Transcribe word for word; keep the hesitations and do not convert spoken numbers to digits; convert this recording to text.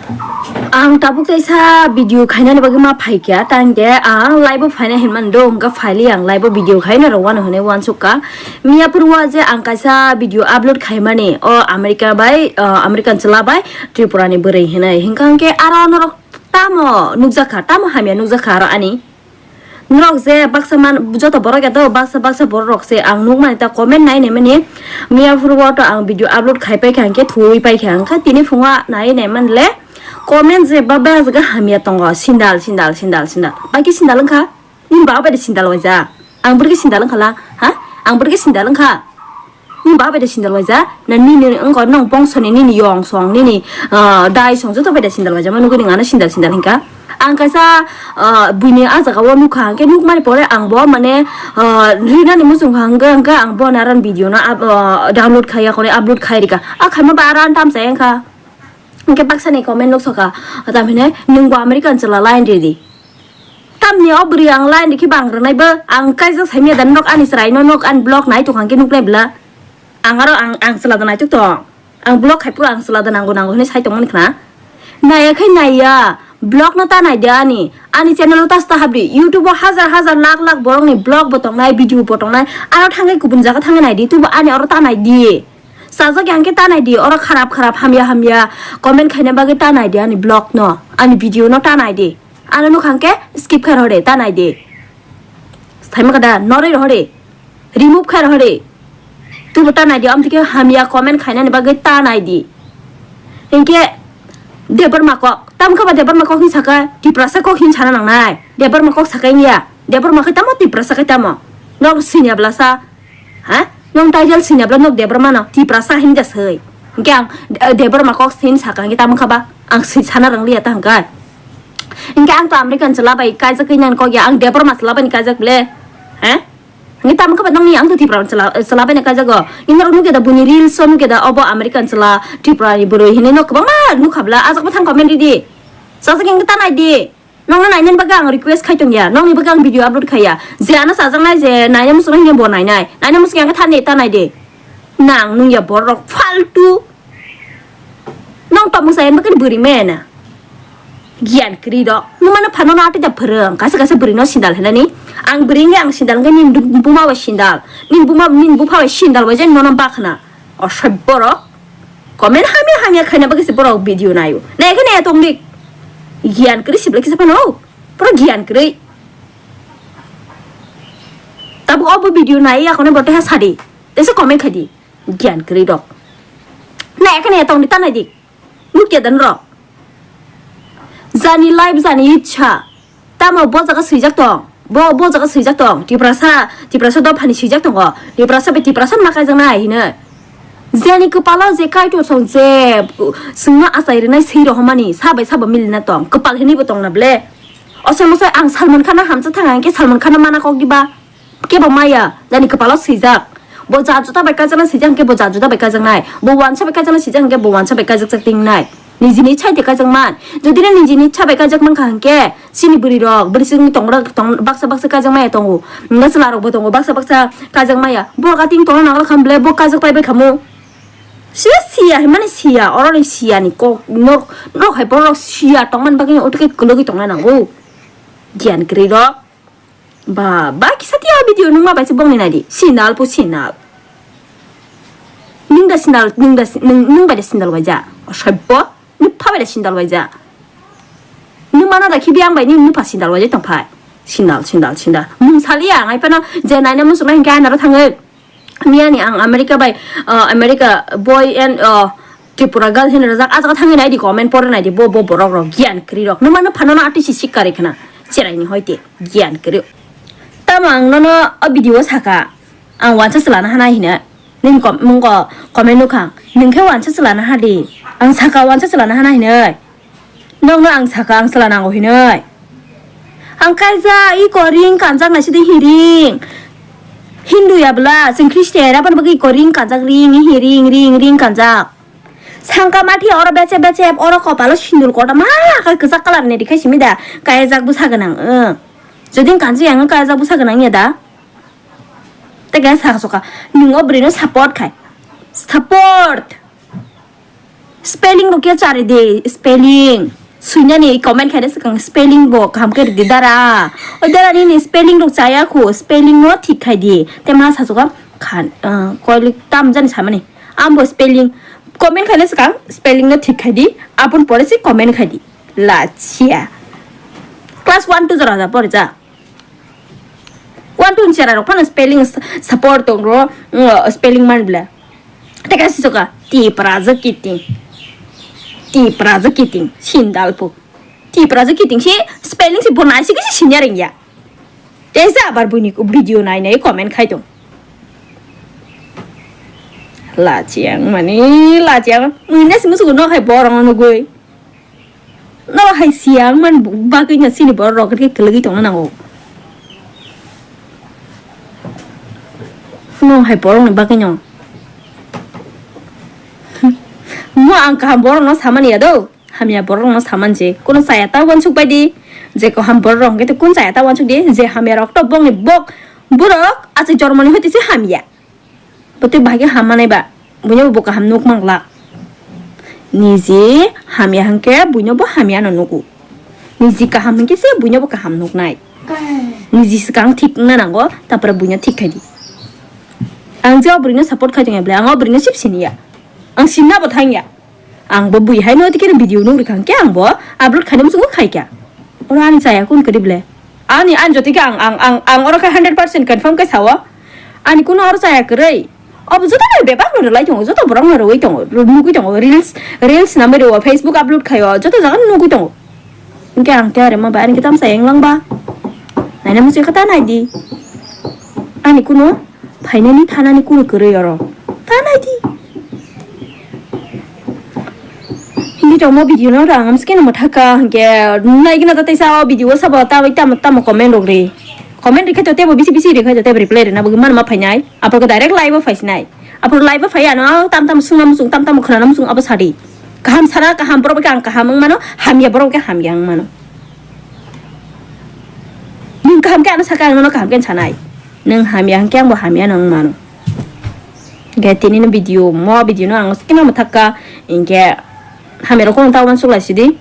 Ang tabuk kaisa video khainani bagwi ma phaikha, tangde ang live o phaina hinmani do, wngkha phaili ang live o video khaina rw wano hinwi wansukha. Miya phuru o je ang kaisa video upload khaimani, o America bai, ah, American chwla bai Tripura ni bwrwi hinwi, hinkha hinkhe aro norok tamo nukjakha, tamo hamya nukjakha aro ani. Norok je baksa man, joto borok ya to baksa baksa borok rok se ang nukmani ta comment nai nai mani. Miya phuru o to ang video upload khai paikha hinkhe thuwi paikha, hinkhe tini phungo nai nai manle comment je ba ba jaga hamya tongo, sindal, sindal, sindal, sindal. Bai khe sindal wngkha? Nini baba bai de sindal waija? Ang bwrwi khe sindal wngkha la? Ha? Ang bwrwi khe sindal wngkha? Nini baba bai de sindal waija? Na nini wngkha nong bongso ni, nini yong song, nini, ah, dai song joto bai de sindal waija? Ma nugwi nang ano sindal sindal hinkha? Ang kaisa, ah, buini ah jaga o nukha, hinkhe nukmani pore ang bo mane, ah, rinani muchung kha, hinkhe, hinkhe ang bo naran video no up-, ah, download khai ya, kore upload khai rika. Ah, khaima ba aran tam chaya wngkha. Hinkhe baksa ni comment nuksoka, tamhine nwng bo American chwla line ridi. Tamni o bwrwi ang line rikhe bang rwnai bo, ang kaijak saimanya da norok ani chwraino, nok ani vlog nai tongkha hinkhe nuknai bwla. Ang aro ang, ang chwla da naitok tong. Ang vlog khai phuru ang chwla da nango nango hinwi sai tongmani khna. Naiya khai naiya, vlog no ta naidi ani. Ani channel o ta sta habri. YouTube o hajar hajar lakh lakh borok ni vlog bo tongnai, video bo tongnai. Aro thangwi kubun jaga thangwi naidi, tubo ani oro ta naidi. Sajak yang khe ta naidi, oro kharap kharap hamya hamya comment khaina bagwi ta naidi ani vlog no, ani video no ta naidi. Ano nukha hwnkhe skip khai rohori, ta naidi. Thaima kada noroi rohori. Remove khai rohori. Tubo ta naidi, amtwi khe hamya comment khainani bagwi ta naidi. Hinkhe Debbarma kok, tamo khe ba Debbarma kok hin saka, Tiprasa kok hin sana nangnai. Debbarma kok saka wngya. Debbarma khe tamo, Tiprasa khe tamo. Nok sinya blasa. Ha? Nong title sinya bla nok Debbarma no Tiprasa hin da soi. Hinkhe ang, eh, Debbarma kok sin saka hinkhe tamo kha ba? Ang si sana rang liya ta hwnkhe. Hinkhe ang to American chwla bai kaijak khe nang kok ya, ang Debbarma chwla bai ni kaijak le. Ha? Hinkhe tamo kha ba nongni ang to Tipra chwla, chwla bai ni kaijak go. Ini rok nukya da buini reels o nukya da obo American chwla Tripura ni bwrwi hinwi no kwbangma nukha bla, ajak bo thang comment ridi. Sajak hinkhe ta nai di. Nokno nainani bagwi ang request khai tongya, nokni bagwi ang video upload khaiya. Je ano chajaknai, je naina muchungnai hinkhe bo nainai. Naina muchung ya khe thani ta nai de. Nang nungya borok faltu. Nong tongmung chayani bagwi bwrwi mena. Giyan kwrwi rok. Nwmano phano no atwi da phwrwng. Kaisa kaisa bwrwi no sindal hinani. Ang bwrwi wngya ang sindal wngkhe nini buma bai sindal. Nini buma, nini bupha bai sindal bai je nono bakhna. Osoi borok. Comment hamya hamya khaina bagwi se borok video naio. Nai khe nai tong dik. Giyan kwrwi sibla kisa phano. Pura giyan kwrwi. Tabuk obo video nai yakone bo teha sadi. Tesa comment khai di. Giyan kwrwi rok. Nai khe nai tong dik ta nai dik. Nukya dan rok. Jani life jani ichha. Tamo bo jaga swijak tong. Bo, bo jaga swijak tong. Tiprasa, Tiprasa dophani swijak tongo. Tiprasa bai Tiprasa ma kaijaknai hinwi. Jeni kwpalo je Kaitor song je, uh, swngno achai rwnai swi rohormani, sa bai sabo milina tong. Kwpal hinwi bo tongna ble. Osai mosai ang Salman Khan no hamjak thanga hinkhe Salman Khan no mana kok diba. Kebo maya, jani kwpalo swijak. Bo ja juta bai kaijakna swijak hinkhe bo ja juta bai kaijaknai. Bo wansa bai kaijakna swijak hinkhe bo wansa bai kaijakjak tingnai. Nijini ichha de kaijakman. Jodi no nijini ichha bai kaijak mankha hinkhe, chini bwrwi rok, bwrwi chini tongrok tong, baksa baksa kaijak maya tongo. Nwng chwla rok bo tongo, baksa baksa kaijak maya. Borok ating tongna nangla kha bwle bo kaijak pai bai khamu. Siya siya himani siya, oroni siya ni kok, nok, nok hai borok siya tongmani bagwi otoke kwlwgwi tongna nango. Giyan kwrwi rok. Ba, ba kisa tiya video nung ma bai se bongni nai di. Sinal po sinal. Nung da sinal, nung da si-, nung, nung bai da sinal waija. Osai bo, nung pha bai da sinal waija. Nung mana da khibi ang bai ni nung pha sinal waija tong phai. Sinal, sinal, sinal. Mung sali ang ai pano je naina musuk nai hinkhe ai naro thangwi. Miyani ang America bai, uh, America boy and, uh, Tripura girl hinwi rwjak, ah jaga thangwi nai di, comment pore nai di, bo, bo borok rok giyan kwrwi rok. Nung mano phano no atwi si sik kari khna. Cherai ni hoi te giyan kwrwi. Tamo ang nono o video o saka, ang wansa chwla na hana hino. Nini kom-, mung ko comment nukha. Nung khe wansa chwla na ha di. Ang saka wansa chwla na hana hino. Nokno ang saka ang chwla nango hinwi. Ang kaijak iko ring kanjak naisidi hiring. Hindu ya bwla, chwng Christian ya, aboni bagwi iko ring kanjak, ring, hiring, ring, ring kanjak. Sangka mathi oro beche beche, oro kopalo sindur kotorma, kai kwchak colour ni rikha simi da, kaijak bwsa gwnang, eh. Jodi kanjak yang kaijak bwsa gwnang ya da. Tei kaisa saka soka, nwng o bwrwi no support khai. Support! Spelling rok ya chari di, spelling. Suinani comment khaina swkang spelling bo kaham khe ridi dara. O dara nini spelling rok chaya khu, spelling no thik khai di. Te ma sajuka khan, ah, koilik tam jani samani. Ambo spelling comment khaina swkang spelling no thik khai di. Apun pore si comment khai di. Lachia. Class one two jora da pore ja. One two ni chera rok phano spelling s-, support tong ro, mm, spelling man bla. Teka si soka, Tipra je kiting. Tipra je kiting, sindal po. Tipra je kiting si spelling si bonai si kisi sinya ring ya. Tesa abar buini ku video nai nai comment khai tong. Lachiang mani, lachiang. Muina si musuku no khai borong no goi. No hai siang man bagwi no sini borok rok khe kwlwgwi tongna nango. No hai borok ni bagwi no. Mo ang kaham borok no samani ya do. Hamya borok no saman je. Kono chaya ta wansuk bai di. Je kaham borok rok hwnkhe kun chaya ta wansuk di. Je hamya rok to bongni bok borok ase jormoni hoite se hamya. Bwtwi bahai khe ham manai ba, buino bo kaham nuk mangla. Niji hamya hwnkhe buino bo hamya no nugo. Niji kaham hwnkhe se buino bo kaham nuknai. Niji swkang thik wngna nango, tapore buino thik khai di. Ang je o bwrwino support khai tongya bwle, ang o bwrwino sip siniya. Ang sinna bo thangya. Ang bo bui hai no tike video nung rikha hwnkhe ang bo upload khaina muchungo khaikha. Oro ani chaya kun kwrwi ble. Ani, ani jotike ang, ang, ang, ang oro khe hundred percent confirm khe sao. Ani kuno oro chaya kwrwi. Obo joto no bebak no rwlai tongo, joto borok no rwui tongo, nugui tongo, reels, reels namai rwo, Facebook upload khaio, joto jaga no nugui tongo. Hwnkhe ang khe are ma bai ani khe tamsa yang lang ba. Naina muchung khe ta nai di. Ani kuno phainani thanani kuno kwrwi oro. Ta nai di. Hindi tongmo video no rang am skin mo thaka hwnkhe nai gina ta teisa o video sabo ta bai tamo tamo comment rok ri. Comment ri khe to tebo bisi bisi ri khe to tebo reply rina bagwi man ma phainai. Apo ko direct live o phaisinai. Apo live o phai ano tam tam sungna muchung tam tam khna muchung abo sadi. Kaham sana kaham borok khe ang kaham wng mano, hamya borok khe hamya wng mano. Nwng kaham khe ano saka ang nono kaham khe sanai. Nwng hamya hwnkhe angbo hamya no wng mano. Hwnkhe tini no video, mo video no ang skino mwthakka, hwnkhe hamya rok kono ta uansuk lai sidi.